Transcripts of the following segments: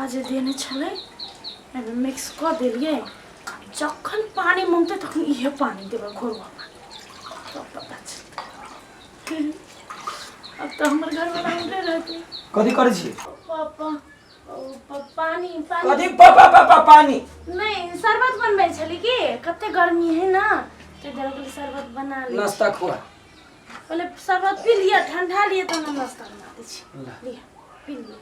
पापा जे देने छलै एहिमे मिक्स कऽ देलियै। जखन पानि मङ्गतै तखन इहे पानि देबै, घोरवा पानि, तब पता चलतै। अब तऽ हमर घरवाला हमरे रहतै। कथी करै छी? पापा, ओ, पानी पानी। कथी पापा पापा पानी? नहीं, शरबत बनबै छली कि कते गर्मी है ना, ताहि दुआरे कहली शरबत बना ली। नाश्ता खुआ। पहले शरबत पी लिअ, ठंडा लिअ, तहन हम नाश्ता बना दै छी। ला। लिअ, पी लिअ।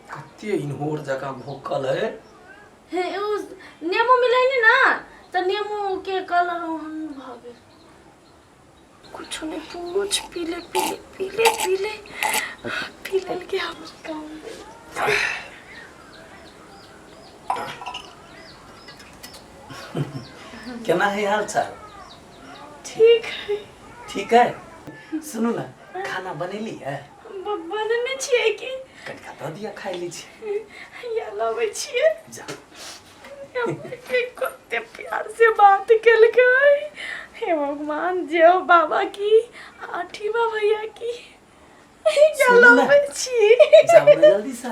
कते इन्होर जकाँ भोकल है। हे, ओ नेबो मिलैली ना तऽ नेबो के कलर ओहन भऽ गेल। कुछो नहीं पूछ, पीले पीले पीले पीले पी लेलकै हमर काम। केना है हाल चाल? ठीक है। ठीक है। सुनू ना, खाना बनेली है? बनेने छियै कि। कनिका दऽ दिअ, खाइ लै छी। या, लबै छियै। जा। के कते प्यार से बात केलकै। हे भगवान, जय हो बाबा की, आठीवा भैया की। या। सुनू ना। लबै छी। जाउ ने जल्दी से।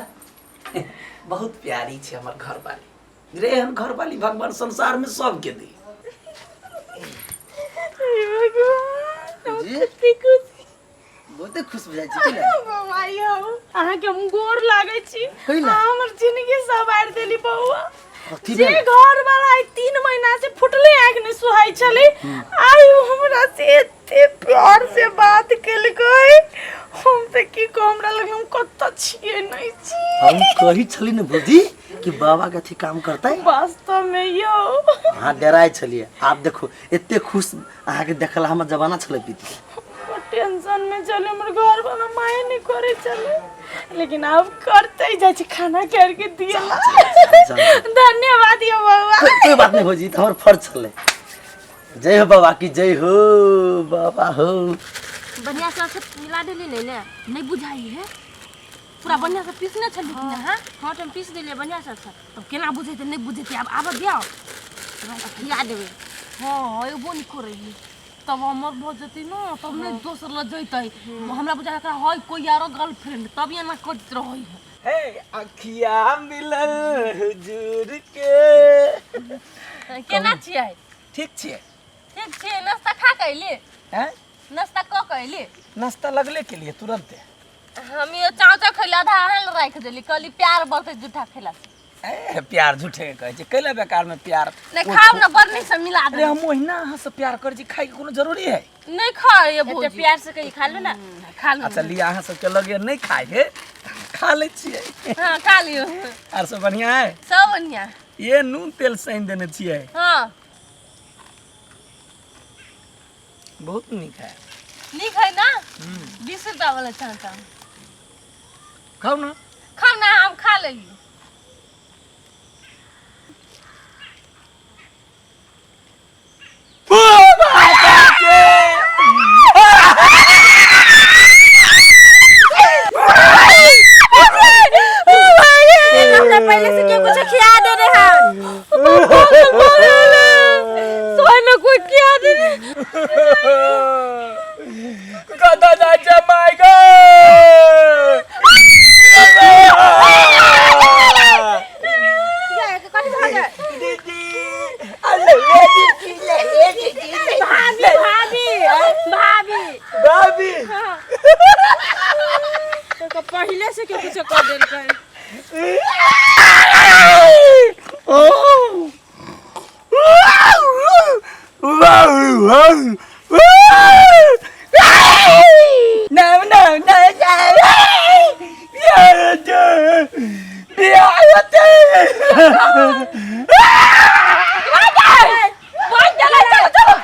बहुत प्यारी छै हमर घरवाली रे। एहन घरवाली भगवान संसार में सबके दी। हे भगवान, हम जी। कते खुशी। बहुते खुश बुझाइ छी की ने? माई हो, अहाँके हम गोर लागै छी। कैला? अहाँ हमर जिंदगी सवार देली बौआ। कथी जे भेल? घर वाला आइ 3 महीना से फुटले आँखि नहि सुहाइ छलै, आइ ओ हमरा से एते प्यार से बात केलकै। हम तऽ की कहू, हमरा लग हम कतऽ छियै नहि छी। हम कही छली ने भौजी कि बाबा के अथी काम करतै। वास्तव में यौ। अहाँ डराइ छलियै, आब देखू एते खुश अहाँके देखल हमर जमाना छलै बीत गेल। टेंशन में चले, हमर घर वाला माय नहीं करे चले, लेकिन अब करते जाइ छी, खाना करके दिए। जा। धन्यवाद यौ बौआ। कोई कोई बात नहीं भौजी, ई तऽ हमर फर्ज छलै। जय हो बाबा की जय हो, बाबा हो। बढ़िया से सब मिला देली नहीं ने? नहीं बुझाई है। पूरा बढ़िया से पीसने छली कि ना? हाँ हाँ, तो हम पीस देलियै बढ़िया से अच्छा। तब केना बुझेतै? नहीं बुझेतै। आब आबऽ दियौ, खिया देबै। हाँ, एगो नहीं करै है तब हमर भऽ जेतै ने, तब नहि दोसर लग जैतै। हमरा बुझाइ एकरा है कोई आरो गर्लफ्रेंड, तब एना करैत रहै है। हे, अखिया मिलल हुजूर के। केना छियै? ठीक छियै। ठीक छियै। नाश्ता खा के अयली? हैं? नाश्ता कऽ के अयली? नाश्ता लगले के लिए तुरंते। हम यो चाव चाव खैला, आधा अहाँ लए राखि देली, कहली प्यार बढ़तै जूठा खेला से। ए, प्यार झूठे के कहै छै। कैला बेकार में प्यार? नहीं खाओ ना, बड़ नहीं से मिला अरे दे। हम ओहिना अहाँ से प्यार करै छी, खाइ के कोनो जरूरी है? नहीं खाए ये भौजी। एते प्यार से कही खा लो ना। खा लो। अच्छा लिया, अहाँ सबके लगे नहीं खाइ है, खा लै छियै। हाँ, खा लियो। आर सब बढ़िया है? सब बढ़िया। ये नून तेल सैन देने छियै। हाँ। बहुत नीक है। नीक है ना? 20 रुपया वाला चाहता। खाउ ना। खाओ ना, हम खा लेली। हमरा पहले से क्यों कुछ खिया दे रहे हैं? सोए में कोई क्या दे? कतऽ जाइ छै माय गो? दीदी, अरे दीदी, ले दीदी, भाभी भाभी भाभी। भाभी। तो पहले से क्यों कुछ कर देलकै? No, no, no, no. चलो चलो।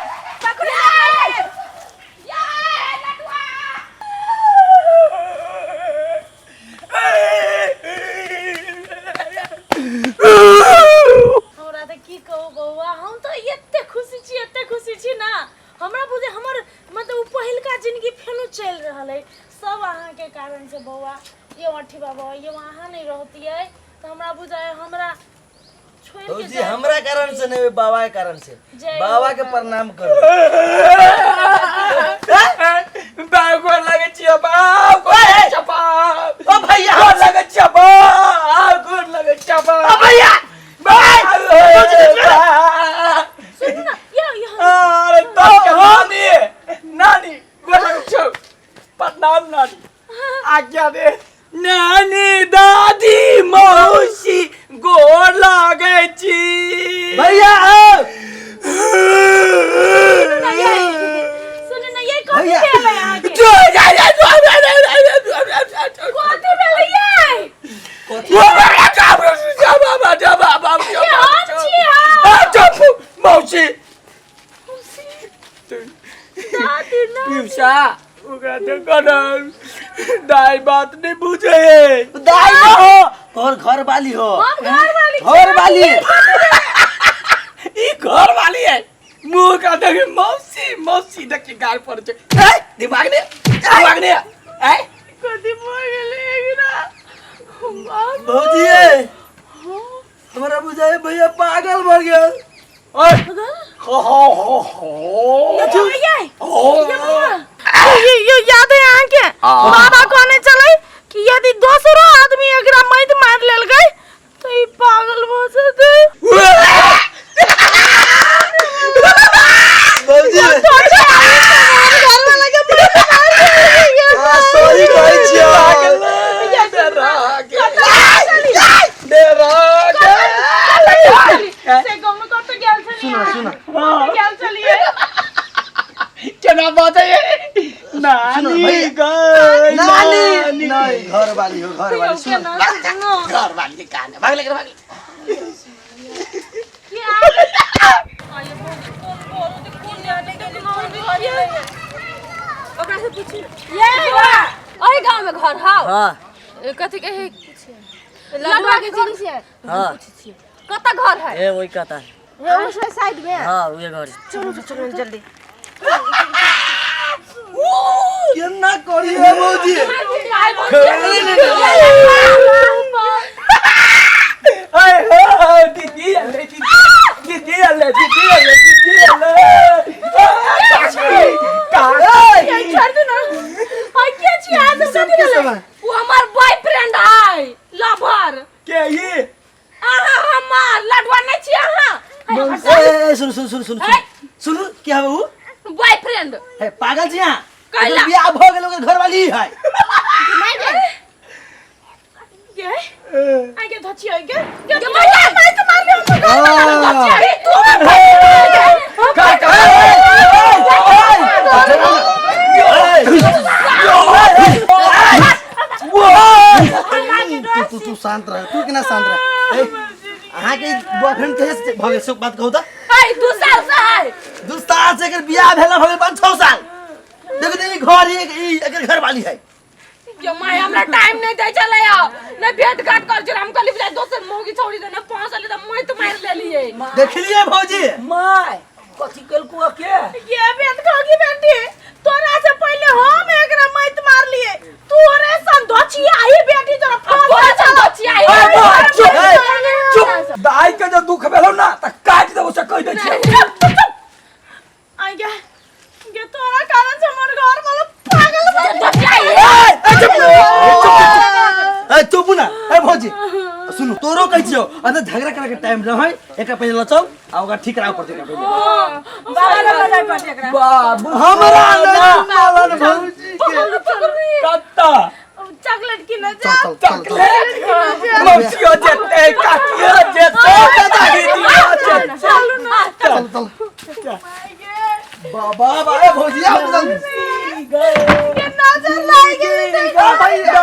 हमरा तऽ की कहू बौआ, हम तऽ एते खुशी छी, एते खुशी छी ना, हमरा बुझे हमर मतलब ओ पहिलका जिंदगी फेनो चलि रहल है। सब अहाँके कारण से बौआ। ये अठी बाबा, ये अहाँ नहीं रहतियै तऽ हमरा बुझाय हमरा छोड़ि के भौजी, जाय। हमरा कारण से नहीं, बाबा के कारण से। जय बाबा हो। के प्रणाम करू। बाप, गोर लागै छियै बाप, गोर लागै छियै बाप। ओ भैया। गोर लागै छियै बाप। प्रणाम नानी। आज्ञा दे नानी, दादी, मौसी, गोर लागै छी। भैया आओ। सुन ना ये कथी भैया। भेलै अहाँके? जो जा जा जा जा जा जा जा जा जा। कथी भेलै ये? हम छी हम। चुप मौसी। दादी ना। पियूषा, ओकरा देखो ना, दाई बात नहीं बुझे है। दाई ना हो, तोहर घर वाली हो। हम घर वाली। घर वाली। ई घर वाली है, मुंह का देखे मौसी मौसी देख के गाल पर छे। ए दिमाग ने, दिमाग ने ए कथी भऽ गेलै एकरा? भौजी, हमरा बुझाए भैया पागल भऽ गेल। ओए हो हो हो हो। ये हो। ये ये याद है अहाँके? बाबा कहने छलै कि यदि दोसरो आदमी एकरा मैद मारि लेलकै तऽ ई पागल भऽ जेतै। भौजी। घरवाला के मैद मारि लेलकै। अहाँ सही कहै छियै। डरा डरा। से गाँव में कतऽ गेल छलियै? सुन सुन। कतऽ गेल छलियै? केना बाजै नानी? भैया। गई नानी नहीं, घर वाली हो, घर वाली। सुन। केना सुनू? घर वाली के कान भाग ले, भाग ले। ओकरा से पूछी ये, ओहि गांव में घर हौ? हाँ। कथी कहे लडुआ के चिन्ह छियै? हाँ। कतऽ घर है? ए, वही कहता है। हे, उस साइड में। हाँ, वही घर। चलो चलो, जल्दी। केना करी है भौजी? आय हो दीदी अले, दीदी दीदी अले, दीदी अले, दीदी अले, काकी काकी। छोड़ दे ना। आ के छी अहाँ सब? कथी भेलै? वो हमार बॉयफ्रेंड है, लवर। के ई? अहाँ हमार लडुआ नहीं छी अहाँ। ए ए, ए, सुन सुन सुन सुन सुन सुनू, के हवे उ? बॉयफ्रेंड। हे, पागल छी अहाँ? कैला? ओकर बियाह भऽ गेल, ओकर घर वाली है। ये आगे धची आगे के मार मार तो मार ले हमर घर वाला धची। अरे तू काका। तू तू तू शांत रह, तू केना शांत रह। ए, अहाँके बॉयफ्रेंड कहिया से भऽ गेल से बात कहू तऽ? है 2 साल से है। 2 साल से एकर बियाह भेला, भऽ गेल 5-6 साल। देखो तऽ ई घर ई एकर घर वाली है। यो my, हमरा टाइम नहीं दे चले आओ नहीं भेंट घाट कर चल। हम कहली बुझाय दोसर मोगी छोड़ी देने पांच साल त मैं तो मार लेलिए। देखलिए भौजी? My, कथी केलको के? ये बेट खागी बेटी, तोरा से पहले हम एकरा मैत मार लिए। तोरे सन धची आई बेटी, तोरा तोरा फांस सन धची आई। ए बा, चुप ए, चुप। दाई के जे दुख भेलौ ना त काटि देबो से कहि दै छियौ। चुप चुप चुप। आई गे गे, तोरा कारण से हमर घर वाला पागल भऽ गेल। धची आई। ए, चुप चुप। ए, चुप ना। ए भौजी, सुनू, तोरो कहै छियौ, अंदर झगड़ा करे के टाइम रहै, एकरा पहिले लचौ आ ओकरा ठीक कराबऽ पड़तै एकरा पहिले। बाबा लग जाय पड़तै एकरा। बाबू। हमरा नहीं पालन भौजी के। कत्ता? चॉकलेट किने जा। चल चल चल चल। मौसियो जेतै, काकियो जेतै, दीदियो जेतै। चलू ना। चल चल। बाबा बाबा, ए भौजी, आओ जल्दी। के नजर लागि गेलै। भैया।